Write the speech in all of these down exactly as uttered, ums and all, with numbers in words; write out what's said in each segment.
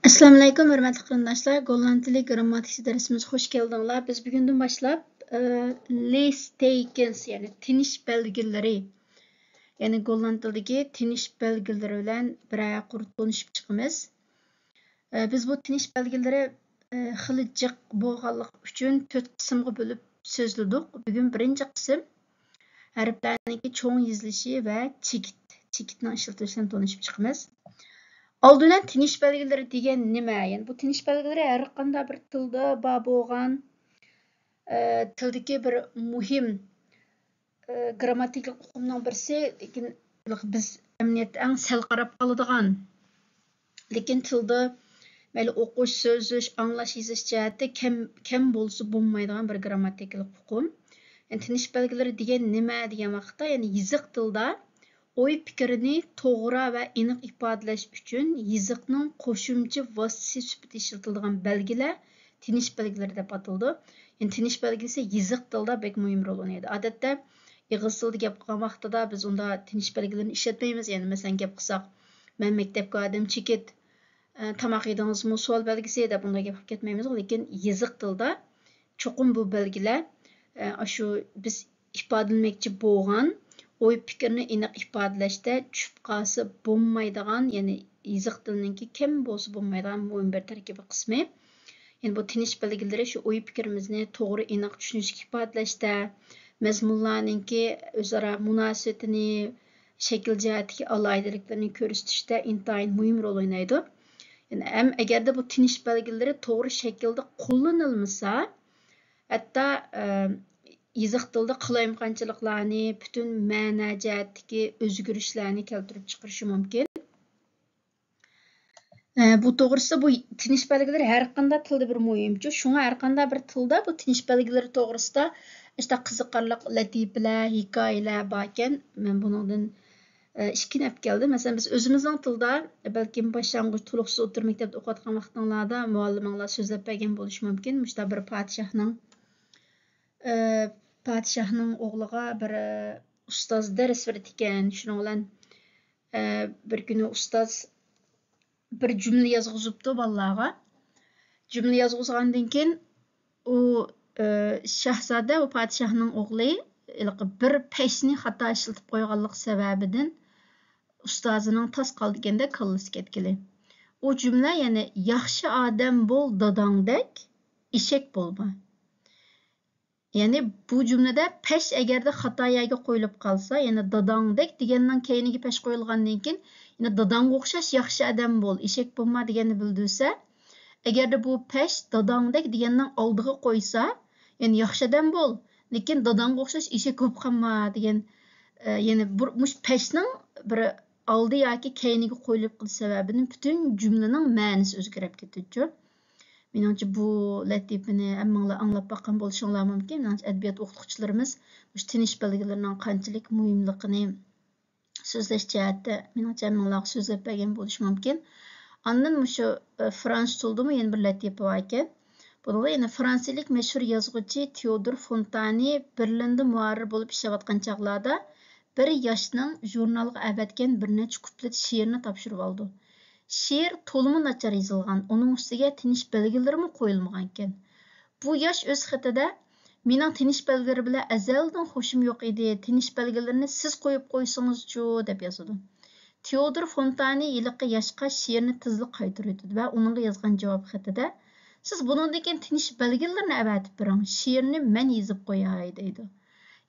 ئەسسالامۇئەلەيكۇم، ھۆرمەتلىك قېرىنداشلار. گوللاند تىلى گىرامماتىكىسى دەرسىمىزگە خۇش كېلىڭلار. بىز بۈگۈندىن باشلاپ، ئى، لېستتېكېنس، يەنى تىنىش بەلگىلىرى، يەنى گوللاند تىلىدىكى تىنىش بەلگىلىرى بىلەن بىرەر قۇر تونۇشۇپ چىقىمىز. ئى، بىز بۇ تىنىش بەلگىلىرى، ئى، خېلى جىق بولغانلىقى ئۈچۈن تۆت قىسىمغا بۆلۈپ سۆزلىدۇق. بۈگۈن بىرىنچى قىسىم ھەرپلەرنىڭكى چوڭ يېزىلىشى ۋە چېكىت، چېكىتنىڭ ئىشلىتىلىشىدىن تونۇشۇپ چىقىمىز. ئالدى بىلەن تىنىش بەلگىلىرى دېگەن نېمە؟ يەنى بۇ تىنىش بەلگىلىرى ھەر قانداق بىر تىلدا بار بولغان، ئە، تىلدىكى بىر مۇھىم، ئە، گىرامماتىكىلىق ئۇقۇمنىڭ بىرسى، لېكىن بىز ئەمەلىيەتتە ئەڭ سەل قاراپ قالىدىغان، لېكىن تىلدا مەيلى ئوقۇش، سۆزلىشىش، ئاڭلاش، يېزىش جەھەتتە كەم، كەم بولسا بولمايدىغان بىر گىرامماتىكىلىق ئۇقۇم. يەنى تىنىش بەلگىلىرى دېگەن نېمە دېگەن ۋاقىتتا، يەنى يېزىق تىلدا ئوي پىكرىنى توغرا ۋە ئېنىق ئىپادىلەش ئۈچۈن يېزىقنىڭ قوشۇمچە ۋاسىتىسى سۈپىتىدە ئىشلىتىلىدىغان بەلگىلەر تىنىش بەلگىلىرى دەپ ئاتىلىدۇ. يەنى تىنىش بەلگىسى يېزىق تىلدا بەك مۇھىم رول ئوينايدۇ. ئادەتتە ئېغىز تىلىدا گەپ قىلغان ۋاقتىدا بىز ئۇندا تىنىش بەلگىلىرىنى ئىشلەتمەيمىز. يەنى مەسىلەن گەپ قىلساق، مەن مەكتەپكە باردىم، چېكىت، ئە، تاماق يېدىڭىزمۇ؟ سوئال بەلگىسى دەپ ئۇنداق گەپ قىلىپ كەتمەيمىز. لېكىن يېزىق تىلدا چوقۇم بۇ بەلگىلەر، ئە، ئاشۇ بىز ئىپادىلىمەكچى بولغان ئوي پىكىرنى ئېنىق ئىپادىلەشتە چۈشۈپ قالسا بولمايدىغان، يەنى يېزىق تىلىنىڭكى كەم بولسا بولمايدىغان مۇھىم بىر تەركىبىي قىسمى. يەنى بۇ تىنىش بەلگىلىرى شۇ ئوي پىكرىمىزنى توغرا، ئېنىق چۈشىنىشكە ئىپادىلەشتە، مەزمۇنلارنىڭكى ئۆزئارا مۇناسىۋىتىنى شەكىل جەھەتتىكى ئالاھىدىلىكلىرىنى كۆرسىتىشتە ئىنتايىن مۇھىم رول ئوينايدۇ. يەنى ھەم ئەگەردە بۇ تىنىش بەلگىلىرى توغرا شەكىلدە قوللىنىلمىسا، ھەتتا، ئە، يېزىق تىلدا قالايمىقانچىلىقلارنى، پۈتۈن مەنە جەھەتتىكى ئۆزگىرىشلەرنى كەلتۈرۈپ چىقىرىشى مۇمكىن. ئە، بۇ توغرىسىدا بۇ تىنىش بەلگىلىرى ھەر قانداق تىلدا بىر مۇھىمچۇ. شۇڭا ھەر قانداق بىر تىلدا بۇ تىنىش بەلگىلىرى توغرىسىدا ئىشتا قىزىقارلىق لەتىپىلەر، ھېكايىلەر باركەن. مەن بۇنىڭدىن، ئە، ئىككىنى ئەپ كەلدىم. مەسىلەن، بىز ئۆزىمىزنىڭ تىلدا، بەلكىم باشلانغۇچ تولۇقسىز ئوتتۇرا مەكتەپتە ئوقۇۋاتقان ۋاقتىڭلاردا مۇئەللىمىڭلار سۆزلەپ بەرگەن بولۇشى مۇمكىن. مۇشۇنداق بىر پادىشاھنىڭ، ئە، پادىشاھنىڭ ئوغلىغا بىر، ئە، ئۇستاز دەرس بېرىدىكەن. شۇنىڭ بىلەن، ئە، بىر كۈنى ئۇستاز بىر جۈملە يازغۇزۇپتۇ بالىلارغا. جۈملە يازغۇزغاندىن كېيىن ئۇ، ئە، شاھزادە، ئۇ پادىشاھنىڭ ئوغلى ھېلىقى بىر پەشنى خاتا ئىشلىتىپ قويغانلىقى سەۋەبىدىن ئۇستازىنىڭ تاس قالدىكەندەك كاللىسى كەتكىلى. ئۇ جۈملە، يەنى ياخشى ئادەم بول داداڭدەك، ئېشەك بولما. يەنى بۇ جۈملىدە پەش ئەگەردە خاتا يەرگە قويۇلۇپ قالسا، يەنى داداڭدەك دېگەننىڭ كەينىگە پەش قويۇلغاندىن كېيىن، يەنى داداڭغا ئوخشاش ياخشى ئادەم بول، ئېشەك بولما دېگەننى بىلدۈرسە، ئەگەردە بۇ پەش داداڭدەك دېگەننىڭ ئالدىغا قويسا، يەنى ياخشى ئادەم بول، لېكىن داداڭغا ئوخشاش ئېشەك بولۇپ قالما دېگەن، ئە، يەنى بۇ، مۇشۇ پەشنىڭ بىر ئالدى ياكى كەينىگە قويۇلۇپ قېلىش سەۋەبىدىن پۈتۈن جۈملىنىڭ مەنىسى ئۆزگىرىپ كېتىدۇ. مېنىڭچە بۇ لەتىپىنى ھەممىڭلار ئاڭلاپ باققان بولۇشۇڭلار مۇمكىن. مېنىڭچە ئەدەبىيات ئوقۇتقۇچىلىرىمىز مۇشۇ تىنىش بەلگىلىرىنىڭ قانچىلىك مۇھىملىقىنى سۆزلەش جەھەتتە، مېنىڭچە، ھەممىڭلارغا سۆزلەپ بەرگەن بولۇشى مۇمكىن. ئاندىن مۇشۇ، ئە، فرانسۇز تىلىدىمۇ يەنە بىر لەتىپە بار ئىكەن. بۇنىڭدا يەنە فرانسىيىلىك مەشھۇر يازغۇچى تېئودور فونتانى بېرلىندا مۇھەررىر بولۇپ ئىشلەۋاتقان چاغلاردا بىر ياشنىڭ ژۇرنالغا ئەۋەتكەن بىر نەچچە كۇپلېت شېئىرنى تاپشۇرۇۋالىدۇ. شېئىر تولىمۇ ناچار يېزىلغان، ئۇنىڭ ئۈستىگە تىنىش بەلگىلىرىمۇ قويۇلمىغانىكەن. بۇ ياش ئۆز خېتىدە، مېنىڭ تىنىش بەلگىلىرى بىلەن ئەزەلدىن خوشۇم يوق ئىدى، تىنىش بەلگىلىرىنى سىز قويۇپ قويسىڭىزچۇ، دەپ يازىدۇ. تېئودور فونتانى ھېلىقى ياشقا شېئىرنى تېزلا قايتۇرۇۋېتىدۇ ۋە ئۇنىڭغا يازغان جاۋاب خېتىدە، سىز بۇنىڭدىن كېيىن تىنىش بەلگىلىرىنى ئەۋەتىپ بېرىڭ، شېئىرنى مەن يېزىپ قوياي، دەيدۇ.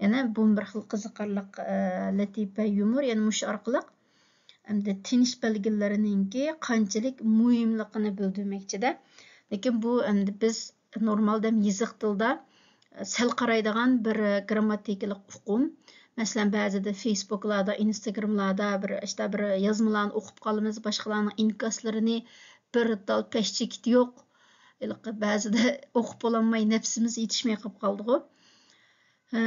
يەنە بۇمۇ بىر خىل قىزىقارلىق، ئە، لەتىپە، يۇمۇر. يەنە مۇشۇ ئارقىلىق ئەمدى تىنىش بەلگىلىرىنىڭكى قانچىلىك مۇھىملىقىنى بىلدۈرمەكچىدە. لېكىن بۇ ئەمدى بىز نورمالدا ھەم يېزىق تىلدا، ئە، سەل قارايدىغان بىر، ئە، گىرامماتىكىلىق ئۇقۇم. مەسىلەن، بەزىدە فېيسبۇكلاردا، ئىنستاگراملاردا بىر، ئىشتا بىر يازمىلارنى ئوقۇپ قالىمىز، باشقىلارنىڭ ئىنكاسلىرىنى بىر تال پەش چېكىتى يوق. ھېلىقى بەزىدە ئوقۇپ بولالماي نەپسىمىز يېتىشمەي قېلىپ قالىدىغۇ. ئە،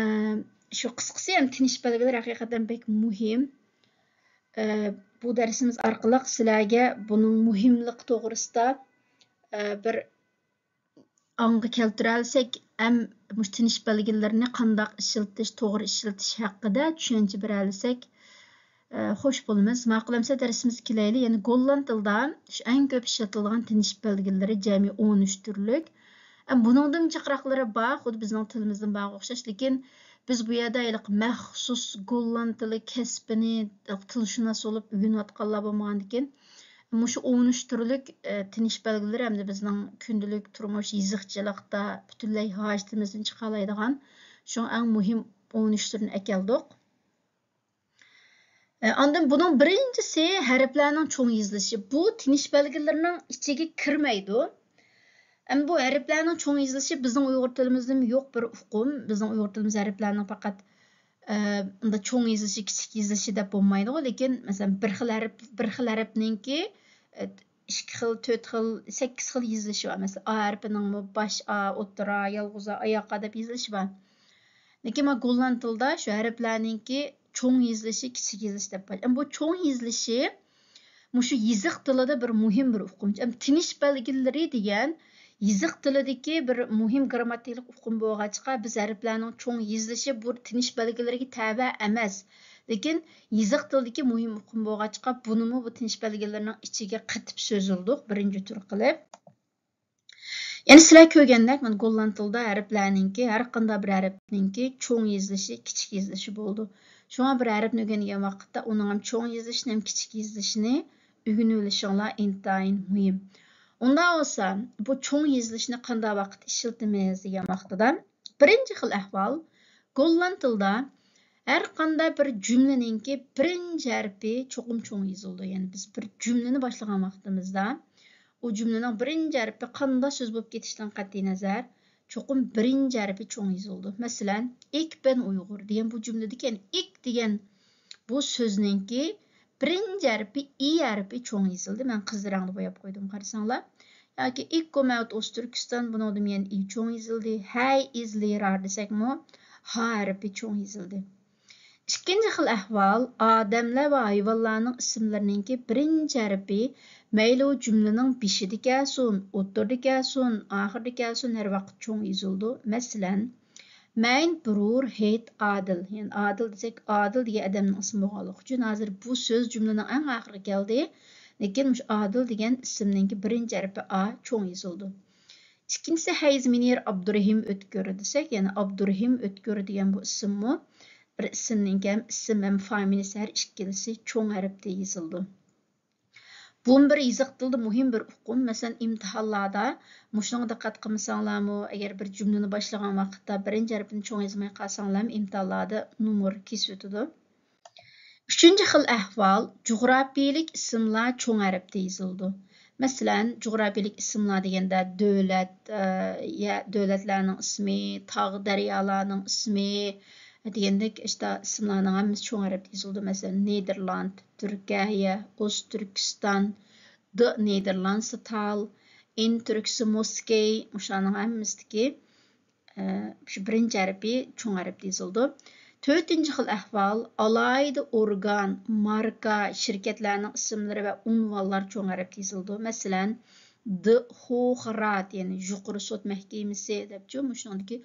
شۇ قىسقىسى، يەنى تىنىش بەلگىلىرى ھەقىقەتەن بەك مۇھىم. ئە، بۇ دەرسىمىز ئارقىلىق سىلەرگە بۇنىڭ مۇھىملىقى توغرىسىدا، ئە، بىر ئاڭغا كەلتۈرەلىسەك، ھەم مۇشۇ تىنىش بەلگىلىرىنى قانداق ئىشلىتىش، توغرا ئىشلىتىش ھەققىدە چۈشەنچە بېرەلىسەك، ئە، خوش بولىمىز. ماقۇل ئەمسە دەرسىمىزگە كېلەيلى. يەنى گوللاند تىلىدا شۇ ئەڭ كۆپ ئىشلىتىلىدىغان تىنىش بەلگىلىرى جەمئىي ئون ئۈچ تۈرلۈك. ئە، بۇنىڭدىن جىقراقلىرى بار، خۇددى بىزنىڭ تىلىمىزدىن بارغا ئوخشاش. لېكىن بىز بۇ يەردە ھېلىقى مەخسۇس گوللاند تىلى كەسپىنى تىلشۇناس بولۇپ ئۆگىنىۋاتقانلار بولمىغاندىكىن، مۇشۇ ئون ئۈچ تۈرلۈك، ئە، تىنىش بەلگىلىرى ھەمدە بىزنىڭ كۈندىلىك تۇرمۇش، يېزىقچىلىقتا پۈتۈنلەي ھاجىتىمىزدىن چىقالايدىغان شۇ ئەڭ مۇھىم ئون ئۈچ تۈرنى ئەكەلدۇق. ئە، ئاندىن بۇنىڭ بىرىنچىسى ھەرپلەرنىڭ چوڭ يېزىلىشى. بۇ تىنىش بەلگىلىرىنىڭ ئىچىگە كىرمەيدۇ. ئەمما بۇ ھەرپلەرنىڭ چوڭ يېزىلىشى بىزنىڭ ئۇيغۇر تىلىمىزدىمۇ يوق بىر ئۇقۇم. بىزنىڭ ئۇيغۇر تىلىمىز ھەرپلەرنىڭ پەقەت، ئە، مۇنداق چوڭ يېزىلىشى، كىچىك يېزىلىشى دەپ بولمايدىغۇ. لېكىن، مەسىلەن، بىر خىل ھەرپ، بىر خىل ھەرپنىڭكى، ئە، ئىككى خىل، تۆت خىل، سەككىز خىل يېزىلىشى بار. مەسىلەن، ئا ھەرپىنىڭمۇ باش ئا، ئوتتۇرا، يالغۇز ئا، ئاياق ئا دەپ يېزىلىشى بار. لېكىن مانا گوللاند تىلىدا شۇ ھەرپلەرنىڭكى چوڭ يېزىلىشى، كىچىك يېزىلىشى دەپ بار. ئەمما بۇ چوڭ يېزىلىشى مۇشۇ يېزىق تىلىدا بىر مۇھىم بىر ئۇقۇم. ئەمما تىنىش بەلگىلىرى دېگەن يېزىق تىلىدىكى بىر مۇھىم گىرامماتىكىلىق ئۇقۇم بولغاچقا، بىز ھەرپلەرنىڭ چوڭ يېزىلىشى بۇ تىنىش بەلگىلىرىگە تەۋە ئەمەس. لېكىن يېزىق تىلىدىكى مۇھىم ئۇقۇم بولغاچقا، بۇنىمۇ بۇ تىنىش بەلگىلىرىنىڭ ئىچىگە قېتىپ سۆزلىدۇق، بىرىنچى تۈر قىلىپ. يەنى سىلەر كۆرگەندەك، مانا گوللاند تىلىدا ھەرپلەرنىڭكى، ھەر قانداق بىر ھەرپنىڭكى چوڭ يېزىلىشى، كىچىك يېزىلىشى بولىدۇ. شۇڭا بىر ھەرپنى ئۆگەنگەن ۋاقىتتا ئۇنىڭ ھەم چوڭ يېزىلىشىنى، ھەم كىچىك يېزىلىشىنى ئۆگىنىۋېلىشىڭلار ئىنتايىن مۇھىم. ئۇنداق بولسا، بۇ چوڭ يېزىلىشنى قانداق ۋاقىتتا ئىشلىتىمىز دېگەن ۋاقتىدا، بىرىنچى خىل ئەھۋال، گوللاند تىلىدا ھەر قانداق بىر جۈملىنىڭكى بىرىنچى ھەرپى چوقۇم چوڭ يېزىلىدۇ. يەنى بىز بىر جۈملىنى باشلىغان ۋاقتىمىزدا، ئۇ جۈملىنىڭ بىرىنچى ھەرپى قانداق سۆز بولۇپ كېتىشىدىن قەتئىينەزەر، چوقۇم بىرىنچى ھەرپى چوڭ يېزىلىدۇ. مەسىلەن، ئىك بىن ئۇيغۇر دېگەن بۇ جۈملىدىكى، يەنى ئىك دېگەن بۇ سۆزنىڭكى بىرىنچى ھەرپى، ئى ھەرپى چوڭ يېزىلدى. مەن قىزىل رەڭدە بوياپ قويدۇم، قارىساڭلار. ياكى ئىك كوممېنت ئوستتۈركىستان، بۇنىڭدىمۇ يەنە ئى چوڭ يېزىلدى. ھەي ئىز لىرار دېسەكمۇ، ھا ھەرپى چوڭ يېزىلدى. ئىككىنچى خىل ئەھۋال، ئادەملەر ۋە ھايۋانلارنىڭ ئىسىملىرىنىڭكى بىرىنچى ھەرپى مەيلى ئۇ جۈملىنىڭ بېشىدا كەلسۇن، ئوتتۇرىدا كەلسۇن، ئاخىرىدا كەلسۇن، ھەر ۋاقىت چوڭ يېزىلىدۇ. مەسىلەن، مەين برۇر ھېيت ئادىل. يەنى ئادىل دېسەك، ئادىل دېگەن ئادەمنىڭ ئىسمى بولغانلىقى ئۈچۈن، ھازىر بۇ سۆز جۈملىنىڭ ئەڭ ئاخىرىغا كەلدى. لېكىن مۇشۇ ئادىل دېگەن ئىسىمنىڭكى بىرىنچى ھەرپى ئا چوڭ يېزىلىدۇ. ئىككىنچىسى، ھەيز مىنىر ئابدۇرېھىم ئۆتكۈر دېسەك، يەنى ئابدۇرېھىم ئۆتكۈر دېگەن بۇ ئىسىممۇ بىر ئىسىمنىڭكى ھەم ئىسىم ھەم فامىلىسى ھەر ئىككىلىسى چوڭ ھەرپتە يېزىلىدۇ. بۇمۇ بىر يېزىق تىلىدا مۇھىم بىر ئۇقۇم. مەسىلەن، ئىمتىھانلاردا مۇشۇنىڭغا دىققەت قىلمىساڭلارمۇ، ئەگەر بىر جۈملىنى باشلىغان ۋاقىتتا بىرىنچى ھەرپىنى چوڭ يازماي قالساڭلارمۇ، ئىمتىھانلاردا نومۇر كېسىۋېتىدۇ. ئۈچىنچى خىل ئەھۋال، جۇغراپىيىلىك ئىسىملار چوڭ ھەرپتە يېزىلىدۇ. مەسىلەن، جۇغراپىيىلىك ئىسىملار دېگەندە دۆلەت، ئە، يە-، دۆلەتلەرنىڭ ئىسمى، تاغ، دەريالارنىڭ ئىسمى دېگەندەك، ئىشتا ئىسىملارنىڭ ھەممىسى چوڭ ھەرپتە يېزىلىدۇ. مەسىلەن، نېدېرلاند، تۈركىيە، ئوستتۈركىستان، دە نېدېرلاندسە تال، ئىن تۈركسە موسكەي، مۇشۇلارنىڭ ھەممىسىدىكى، ئە، شۇ بىرىنچى ھەرپى چوڭ ھەرپتە يېزىلىدۇ. تۆتىنچى خىل ئەھۋال، ئالاھىدە ئورگان، ماركا، شىركەتلەرنىڭ ئىسىملىرى ۋە ئۇنۋانلار چوڭ ھەرپتە يېزىلىدۇ. مەسىلەن، د خوخ رات، يەنى يۇقىرى سوت مەھكىمىسى دەپچۇ، مۇشۇنىڭدىكى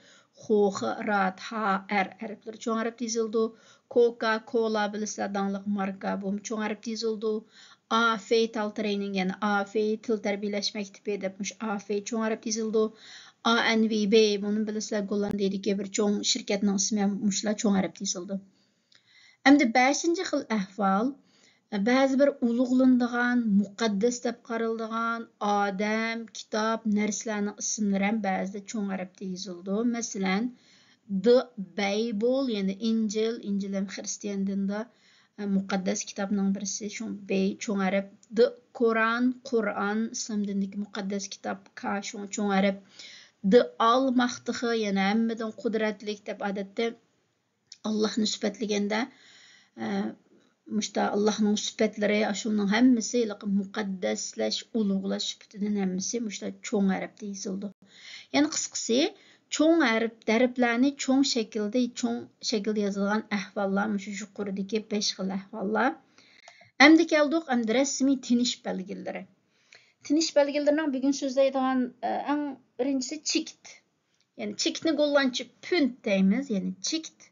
خوخ رات، ھا ئەر ھەرپلىرى چوڭ ھەرپتە يېزىلىدۇ. كوكا كولا بىلىسىلەر، داڭلىق ماركا، بۇمۇ چوڭ ھەرپتە يېزىلىدۇ. ئافېي تال ترېنىنگ، يەنى ئافېي تىل تەربىيەلەش مەكتىپى دەپ مۇشۇ ئافېي چوڭ ھەرپتە يېزىلىدۇ. ئا ئېن ۋى بى، بۇنى بىلىسىلەر، گوللاندىيىدىكى بىر چوڭ شىركەتنىڭ ئىسمى، مۇشۇلار چوڭ ھەرپتە يېزىلىدۇ. ئەمدى بەشىنچى خىل ئەھۋال، بەزى بىر ئۇلۇغلىنىدىغان، مۇقەددەس دەپ قارىلىدىغان ئادەم، كىتاب، نەرسىلەرنىڭ ئىسىملىرى ھەم بەزىدە چوڭ ھەرپتە يېزىلىدۇ. مەسىلەن، د بەيبۇل، يەنى ئىنجىل، ئىنجىل ھەم خىرىستىيان دىندا، ئە، مۇقەددەس كىتابنىڭ بىرسى، شۇ بەي چوڭ ھەرپ. د قۇرئان، قۇرئان، ئىسلام دىنىدىكى مۇقەددەس كىتاب، كا شۇڭا چوڭ ھەرپ. د ئالماختىخ، يەنى ھەممىدىن قۇدرەتلىك دەپ ئادەتتە ئاللاھنى سۈپەتلىگەندە، ئە، مۇشتا ئاللاھنىڭ سۈپەتلىرى، ئاشۇنىڭ ھەممىسى ھېلىقى مۇقەددەسلەش، ئۇلۇغلاش سۈپىتىدىن ھەممىسى مۇشتا چوڭ ھەرپتە يېزىلىدۇ. يەنى قىسقىسى، چوڭ ھەرپ، ھەرپلەرنى چوڭ شەكىلدە، چوڭ شەكىلدە يازىدىغان ئەھۋاللار مۇشۇ يۇقىرىدىكى بەش خىل ئەھۋاللار. ئەمدى كەلدۇق، ئەمدى رەسمىي تىنىش بەلگىلىرى. تىنىش بەلگىلىرىنىڭ بۈگۈن سۆزلەيدىغان، ئە، ئەڭ بىرىنچىسى چېكىت. يەنى چېكىتنى گوللاندچە پۈنت دەيمىز، يەنى چېكىت.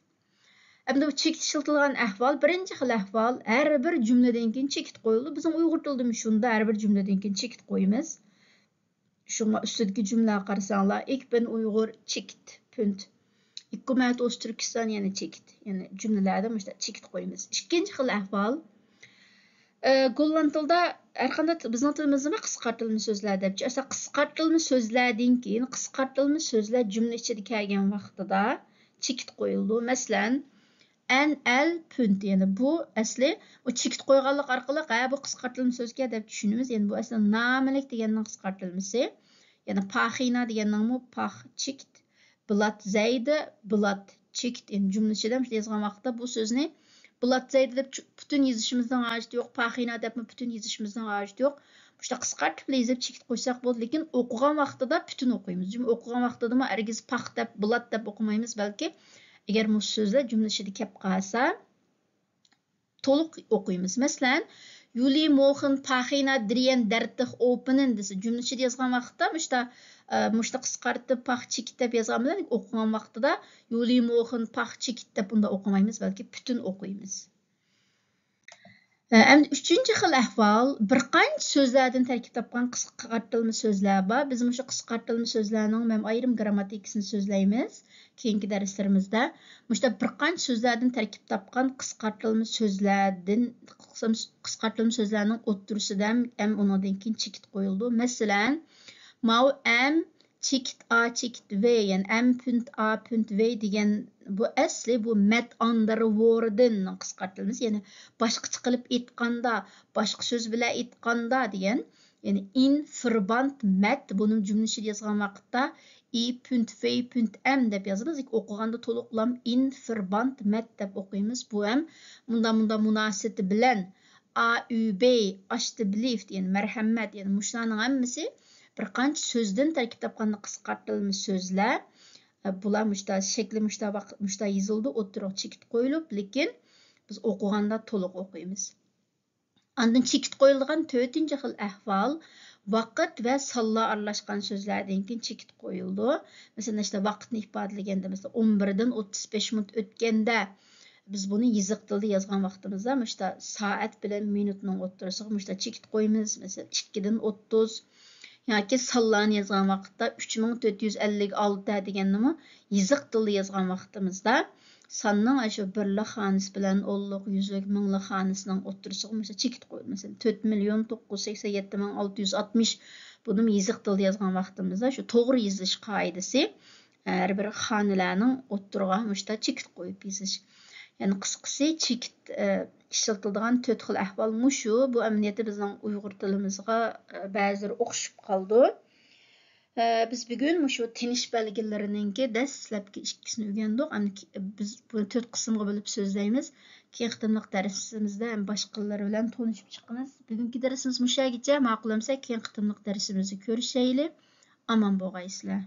ئەمدى بۇ چېكىت ئىشلىتىلىدىغان ئەھۋال، بىرىنچى خىل ئەھۋال، ھەر بىر جۈملىدىن كېيىن چېكىت قويۇلىدۇ. بىزنىڭ ئۇيغۇر تىلىدىمۇ شۇنداق، ھەر بىر جۈملىدىن كېيىن چېكىت قويىمىز. شۇڭا ئۈستىدىكى جۈملىلەرگە قارىساڭلار، ئىك بىن ئۇيغۇر چېكىت پۈنت. ئىككى مەت ئوستتۈركىستان يەنە چېكىت. يەنى جۈملىلەردە مۇشۇنداق چېكىت قويىمىز. ئىككىنچى خىل ئەھۋال، ئە، گوللاند تىلىدا ھەر قانداق تىل، بىزنىڭ تىلىمىزدىمۇ قىسقارتىلما سۆزلەر دەپ. ئەسلى قىسقارتىلما سۆزلەردىن كېيىن، قىسقارتىلما سۆزلەر جۈملە ئىچىدە كەلگەن ۋاقتىدا چېكىت قويۇلىدۇ. مەسىلەن، ئەن، ئەل، پۈنت. يەنى بۇ ئەسلى ئۇ چېكىت قويغانلىق ئارقىلىق، ھە، بۇ قىسقارتىلما سۆزكەن دەپ چۈشىنىمىز. يەنى بۇ ئەسلى نامىلىك دېگەننىڭ قىسقارتىلمىسى. يەنى پاخىنا دېگەننىڭمۇ پاخ چېكىت، بلات زەيدە، بلات چېكىت. يەنى جۈملە ئىچىدە مۇشۇنداق يازغان ۋاقىتتا بۇ سۆزنى بلات زەيدە دەپ چۈ-، پۈتۈن يېزىشىمىزنىڭ ھاجىتى يوق، پاخىنا دەپمۇ پۈتۈن يېزىشىمىزنىڭ ھاجىتى يوق. مۇشۇنداق قىسقارتىپلا يېزىپ چېكىت قويساق بولىدۇ، لېكىن ئوقۇغان ۋاقتىدا پۈتۈن ئوقۇيمىز. جۈملە ئوقۇغان ۋاقتىدىمۇ ھەرگىز پاخ دەپ، بلات دەپ ئوقۇمايمىز، بەلكى ئەگەر مۇشۇ سۆزلەر جۈملە ئىچىدە كەپ قالسا، تولۇق ئوقۇيمىز. مەسىلەن، يۇلى موخېن پاخىنا درىيەن دەرتىخ ئوپېنېن دېسە، جۈملە ئىچىدە يازغان ۋاقىتتا مۇشتا، ئە، مۇشتا قىسقارتىپ پاخ چېكىت دەپ يازغان بىلەن ئوقۇغان ۋاقتىدا يۇلى موخېن پاخ چېكىت دەپ ئۇنداق ئوقۇمايمىز، بەلكى پۈتۈن ئوقۇيمىز. ئە، ئەمدى ئۈچىنچى خىل ئەھۋال، بىر قانچە سۆزلەردىن تەركىب تاپقان قىسقارتىلما سۆزلەر بار. بىز مۇشۇ قىسقارتىلما سۆزلەرنىڭ مەن ئايرىم گىرامماتىكىسىنى سۆزلەيمىز كېيىنكى دەرسلىرىمىزدە. مۇشۇنداق بىر قانچە سۆزلەردىن تەركىب تاپقان قىسقارتىلما سۆزلەردىن، قىسقارتىلما سۆزلەرنىڭ ئوتتۇرىسىدا ھەم، ھەم ئۇنىڭدىن كېيىن چېكىت قويۇلىدۇ. مەسىلەن، ماۋۇ ئەم چېكىت ئا چېكىت ۋېي، يەنى ئەم پۈنت ئا پۈنت ۋېي دېگەن بۇ ئەسلى بۇ مەت ئاندېر ۋوردېننىڭ قىسقارتىلمىسى. يەنى باشقىچە قىلىپ ئېيتقاندا، باشقا سۆز بىلەن ئېيتقاندا دېگەن، يەنى ئىن فىربانت مەت، بۇنى جۈملە ئىچىدە يازغان ۋاقىتتا ئى پۈنت ۋېي پۈنت ئەم دەپ يازىمىز. لېكىن ئوقۇغاندا تولۇقلام ئىن فىربانت مەت دەپ ئوقۇيمىز. بۇ ھەم مۇنداق، مۇنداق مۇناسىۋىتى بىلەن ئا ئۈ بېي، ئاشتىبلىفت، يەنى مەرھەمەت، يەنى مۇشۇلارنىڭ ھەممىسى بىر قانچە سۆزدىن تەركىب تاپقاندا قىسقارتىلما سۆزلەر. بۇلار مۇشتا شەكلى مۇشتا ۋاق-، مۇشتا يېزىلىدۇ، ئوتتۇرىغا چېكىت قويۇلۇپ، لېكىن بىز ئوقۇغاندا تولۇق ئوقۇيمىز. ئاندىن چېكىت قويۇلىدىغان تۆتىنچى خىل ئەھۋال، ۋاقىت ۋە سانلار ئارىلاشقان سۆزلەردىن كېيىن چېكىت قويۇلىدۇ. مەسىلەن، ئىشتە ۋاقىتنى ئىپادىلىگەندە، مەسىلەن، ئون بىردىن ئوتتۇز بەش مىنۇت ئۆتكەندە، بىز بۇنى يېزىق تىلدا يازغان ۋاقتىمىزدا، مۇشتا سائەت بىلەن مىنۇتنىڭ ئوتتۇرىسىغا مۇشتا چېكىت قويىمىز. مەسىلەن، ئىككىدىن ئوتتۇز. ياكى سانلارنى يازغان ۋاقىتتا، ئۈچ مىڭ تۆت يۈز ئەللىك ئالتە دېگەننىمۇ يېزىق تىلدا يازغان ۋاقتىمىزدا، ساننىڭ ئاشۇ بىرلىك خانىسى بىلەن ئونلۇق، يۈزلۈك، مىڭلىق خانىسىنىڭ ئوتتۇرىسىغا مۇشۇ چېكىت قويۇپ، مەسىلەن، تۆت مىليون توققۇز يۈز سەكسەن يەتتە مىڭ ئالتە يۈز ئاتمىش، بۇنىمۇ يېزىق تىلدا يازغان ۋاقتىمىزدا شۇ توغرا يېزىش قائىدىسى، ھەر بىر خانىلەرنىڭ ئوتتۇرىغا مۇشتا چېكىت قويۇپ يېزىش. يەنى قىسقىسى، چېكىت، ئە، ئىشلىتىلىدىغان تۆت خىل ئەھۋال مۇشۇ. بۇ ئەمەلىيەتتە بىزنىڭ ئۇيغۇر تىلىمىزغا، ئە، بەزىلىرى ئوخشىشىپ قالىدۇ. ئە، بىز بۈگۈن مۇشۇ تىنىش بەلگىلىرىنىڭكى دەسلەپكى ئىككىسىنى ئۆگەندۇق. ئەمدى كى-، بىز بۇنى تۆت قىسىمغا بۆلۈپ سۆزلەيمىز. كېيىنقى قېتىملىق دەرسىمىزدە ھەم باشقىلىرى بىلەن تونۇشۇپ چىقىمىز. بۈگۈنكى دەرسىمىز مۇشۇ يەرگىچە. ماقۇل ئەمسە، كېيىنقى قېتىملىق دەرسىمىزدە كۆرۈشەيلى. ئامان بولغايسىلەر.